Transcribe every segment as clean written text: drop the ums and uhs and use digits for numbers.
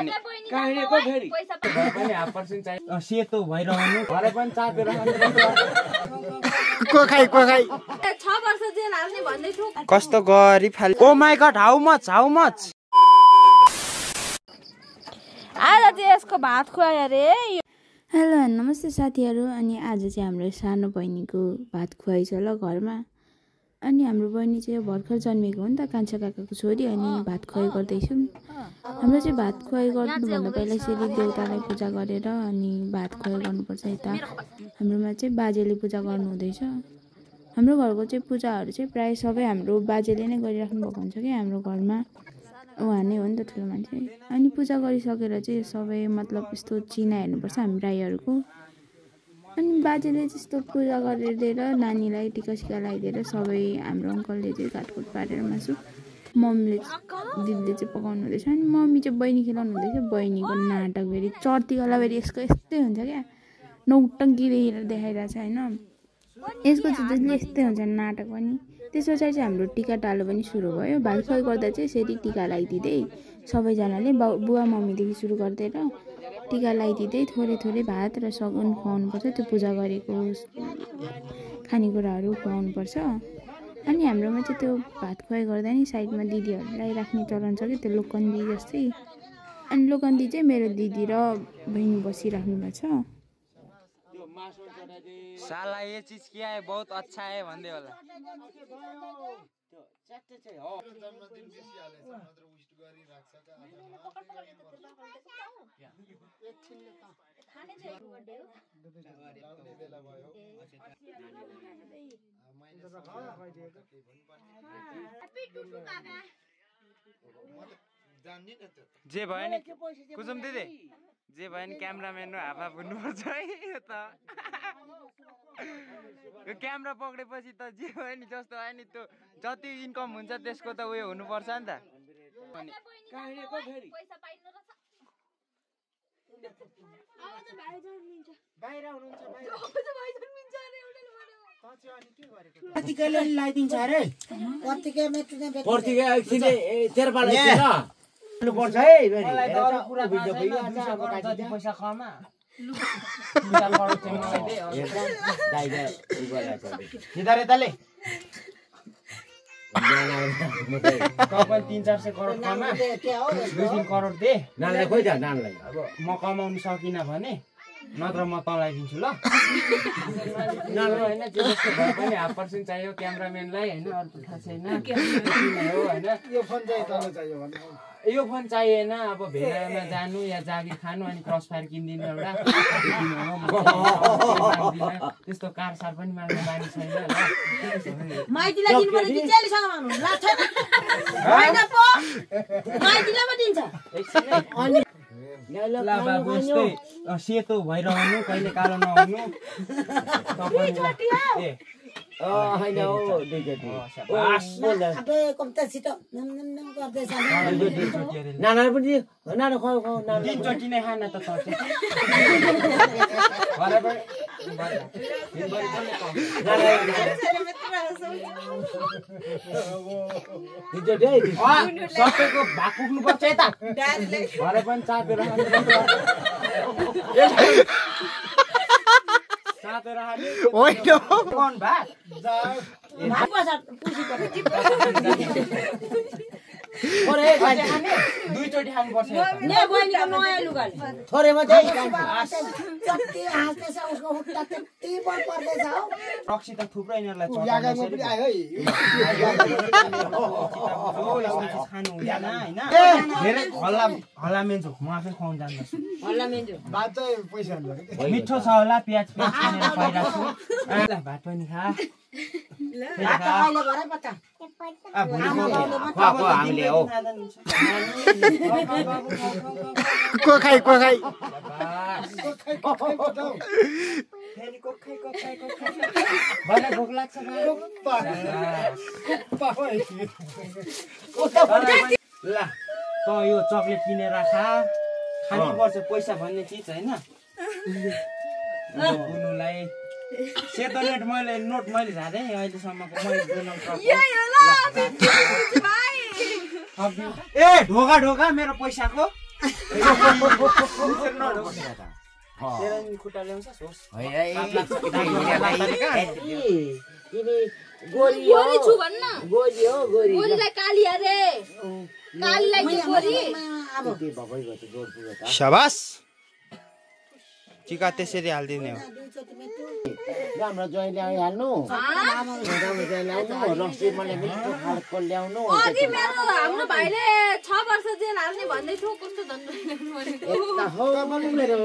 पनि काहिँको फेरि पनि 1% चाहियो सेतो भइरहनु घरे पनि चापेर को खाइ 6 वर्ष जेल हाल्ने भन्दै छु कस्तो गरिब फाले oh my God how much आज चाहिँ यसको भात खुवायो रे हेलो नमस्ते साथीहरू अनि आज चाहिँ हाम्रो सानो बहिनीको भात खुवाइ छ ल घरमा अनि हाम्रो बहिनी चाहिँ भर्खर जन्मेको हो नि त कान्छा काकाको छोरी अनि भात खुवाइ गर्दैछौँ हाम्रो चाहिँ भात खुवाइ गर्नुभन्दा पहिला यसरी देउतालाई पूजा गरेर अनि भात खुवाइ गर्नुपर्छ यता हाम्रोमा चाहिँ बाजेले पूजा गर्नु हुँदैछ हाम्रो घरको चाहिँ पूजाहरू चाहिँ प्राय सबै हाम्रो बाजेले नै गरिराख्नु भएको हुन्छ कि हाम्रो घरमा उहाँ नै हो नि त ठुलो मान्छे अनि पूजा गरिसकेर चाहिँ सबै मतलब यस्तो चिना हेर्नुपर्छ हामी राईहरूको अनि बाजेले त्यस्तो पूजा गरिदिएर नानीलाई टिका सिका लगाइदिएर सबै हाम्रो अङ्कलले चाहिँ काटकुट पारेर मासु मम्मीले दिदीले चाहिँ पकाउनु हुँदैछ अनि मम्मी चाहिँ बहिनी खेलाउनु हुँदैछ बहिनीको नाटक फेरि चर्तीवाला फेरि यसको यस्तै हुन्छ क्या नौटङ्की देखाइरहेछ होइन यसको चाहिँ यस्तै हुन्छ नाटक पनि त्यस पछाडि चाहिँ हाम्रो टिका टालो पनि सुरु भयो भाइ खुवाइ गर्दा चाहिँ यसरी टिका लगाइदिँदै सबैजनाले बुवा मम्मीदेखि सुरु गरिदिएर टिका लगाइदिँदै थोरै थोरै भात र सगुन खुवाउनुपर्छ त्यो पूजा गरेको खानेकुराहरू खुवाउनुपर्छ अनि हाम्रोमा चाहिँ त्यो भात खुवाइ गर्दा नि साइडमा दिदीहरूलाई राख्ने चलन छ कि त्यो लोकन्दी जस्तै अनि लोकन्दी चाहिँ मेरो दिदी र बहिनी बसिराख्नु भएको छ साला ये चीज किया है बहुत अच्छा है भन्दै होला जे भयो नि कुसुम दिदी जे भयो नि क्यामेराम्यान र हाफा बुन्नुपर्छ है यो त यो क्यामेरा पक्रेपछि त जे भयो नि जस्तो आयो नि त्यो जति इन्कम हुन्छ त्यसको त उयो हुनुपर्छ नि त काहिँको फेरि बाहिर हुनुहुन्छ लगाइदिन्छ अरे पर्छ है पैसा खमा तपाईँ 300-400 करोड कमा 2-3 करोड दे नानीलाई खोइ त नानीलाई अब म कमाउनु सकिनँ भने नत्र म तँलाई दिन्छु ल नानीलाई होइन त्यो जस्तो भए पनि 1% चाहियो क्यामेराम्यानलाई होइन अरू थाहा छैन हो होइन यो फोन चाहिएन अब भेडामा जानु या जागिर खानु अनि क्रस फायर किनिदिनु एउटा त्यस्तो कार सार पनि माग्ने बानी छैन माइतीलाई दिनुपर्छ कि चेलीसँग माग्नु लाग्छ हैन पो माइतीलाई पो दिन्छ अनि ल बाबु यस्तै सेतो भइरहनु कहिले कालो नहुनु ए हैन हो दुईचोटी अबे कम्ता छिटो नम नम नम गर्दै छ नाना पनि नाना खाऊ नाना तीनचोटी नै खान त बराबर सबैको भाग पुग्नु पर्छ यता घरे पनि चापेर कौन भाग दुईचोटि खानुपर्छ रक्सी त थुप्रो यिनीहरूलाई खानु हुँदैन होइन धेरै हल्ला मेन्छु म आफै खुवाउनु जान्दछु मिठो छ होला प्याज किनेर खुवाइराख्छु भात पनि खा हामीले हो को खाइ भोक लाग्छ ल त यो चक्लेट किनेर खानुपर्छ पैसा भन्ने चिज होइन बुनुलाई सेतो नोट मैले झारेँ अहिलेसम्मको ए ढोका मेरो पैसाको तेरा नि खुट्टा ल्याउँछ सोस तिमी गोरी छु भन्न गोरी हो गोरी गोरीलाई काली अरे कालीलाई के गोरी शाबास टिका त्यसरी हाल्दिने हो राम्रो ज्वाइन ल्याइहाल्नु राम्रो ज्वाइन ल्याउनु रक्सी मलाई मिठो खालको ल्याउनु अघि मेरो हाम्रो भाइले 6 वर्ष जेल हाल्ने भन्दै थियो कस्तो धन्दा ल्याउनु भनेको यता हो मेरो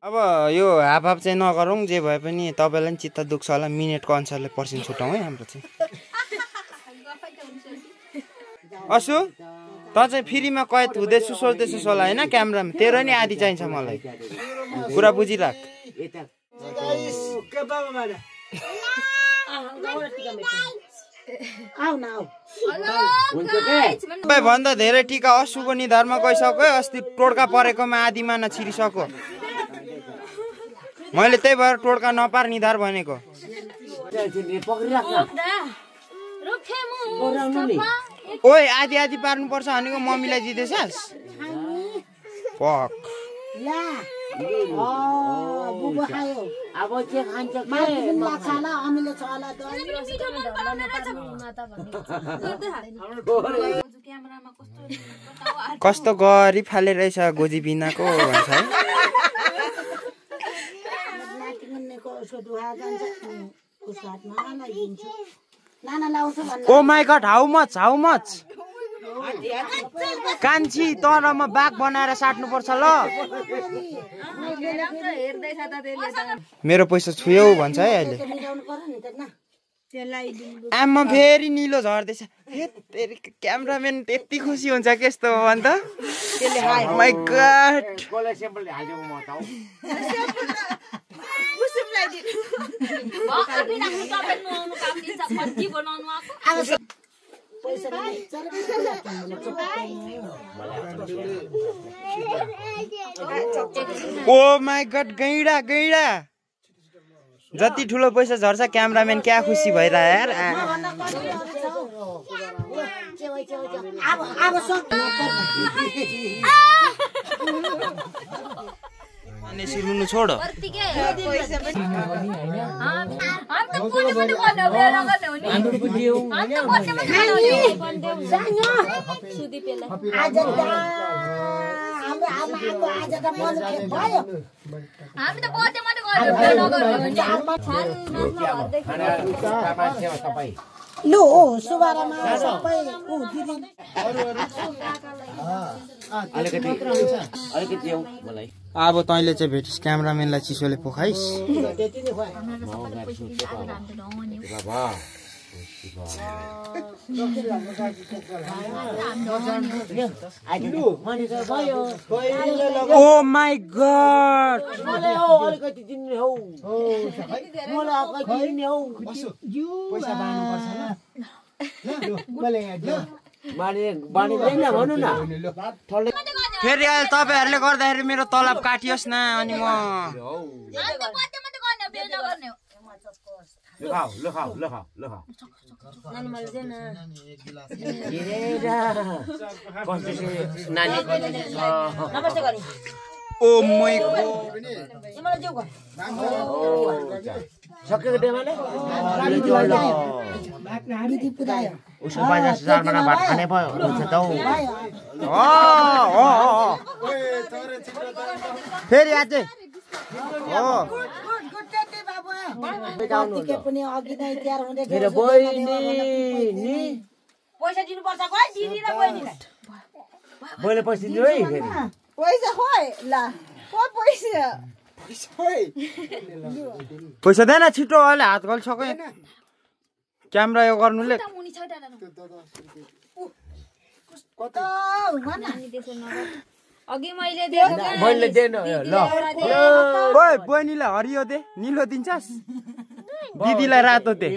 अब यो हाफ हाफ चाहिँ नगरौँ जे भए पनि तपाईँलाई पनि चित्त दुख्छ होला मिनेटको अनुसारले पर्सेन्ट छुटाउँ है हाम्रो चाहिँ असु त चाहिँ फ्रीमा कैद हुँदैछु सोच्दैछु होला होइन क्यामेरामा तेरो नि आधी चाहिन्छ मलाई कुरा बुझिराख भन्दा धेरै टिका असुको निधारमा गइसक्यो अस्ति टोड्का परेकोमा आधी माना छिरिसक्यो मैले त्यही भएर टोड्का नपार निधार भनेको ओइ आधी आधी पार्नु पर्छ भनेको मम्मीलाई दिँदैछस् पक अब के खान्छ कस्तो गरी फाले रहेछ गोजी बिनाको भन्छ है ओ माई गॉड हाउ मच कान्छी तर म बाघ बनाएर साट्नु पर्छ ल मेरो पैसा छुयौ भन्छ है अहिले आमा फेरि निलो झर्दैछ क्यामेराम्यान त्यति खुसी हुन्छ के यस्तो हो अन्त my God oh my God गैडा जति ठुलो पैसा झर्छ क्यामेराम्यान क्या खुसी भइरह यार रुनु छोड लु सुबारामा सबै अलिकति मलाई अब तैँले चाहिँ भेटिस् क्यामेराम्यानलाई चिसोले पोखाइस् ओ माई गॉड अलिकति दिने हौ फेरि अहिले तपाईँहरूले गर्दाखेरि मेरो तलब काटियोस् न अनि म ओ माई सकेको डेमाले उसको बाजा सुधारमा भात खाने भयो फेरि आज मेरो बहिनी पैसा दिनुपर्छ खोइ दिदी र बहिनीलाई मैले पैसा दिनु है फेरि पैसा खोइ ल पैसा देन छिटो अहिले हात गल्छकै क्यामेरा यो गर्नुले अघि मैले दिएन ल ओइ बहिनीलाई हरियो दे निलो दिन्छस् दिदीलाई रातो दे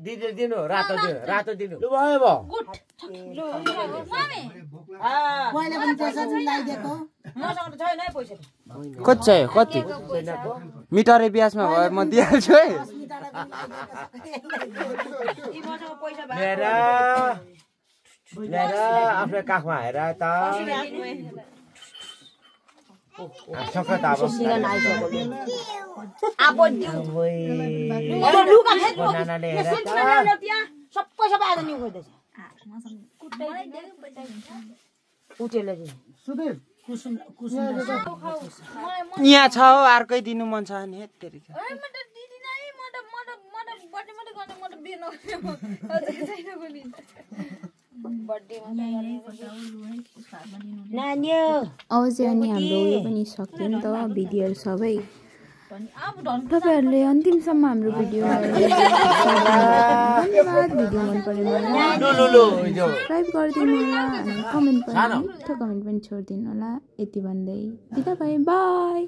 दिदी दिनु रातो दिनु लु भयो मैले पनि पैसा लाइदिएको मसँग छैन है पैसा कति चाहियो कति मिटरे ब्याजमा भयो म दिइहाल्छु है ल्याएर आफ्नो काखमा हेर त सक्छ त अब नानाले हेर सबै आज नि खोज्दैछ यहाँ छ हो अर्कै दिनु मन छ नि हेत्तेरी अझै अनि हाम्रो उयो पनि सक्यो नि त भिडियोहरू सबै तपाईँहरूले अन्तिमसम्म हाम्रो भिडियो धन्यवाद भिडियो मन पऱ्यो सब्सक्राइब गरिदिनु होला अनि कमेन्ट पनि मिठो कमेन्ट पनि छोडिदिनु होला यति भन्दै बिदा भए बाई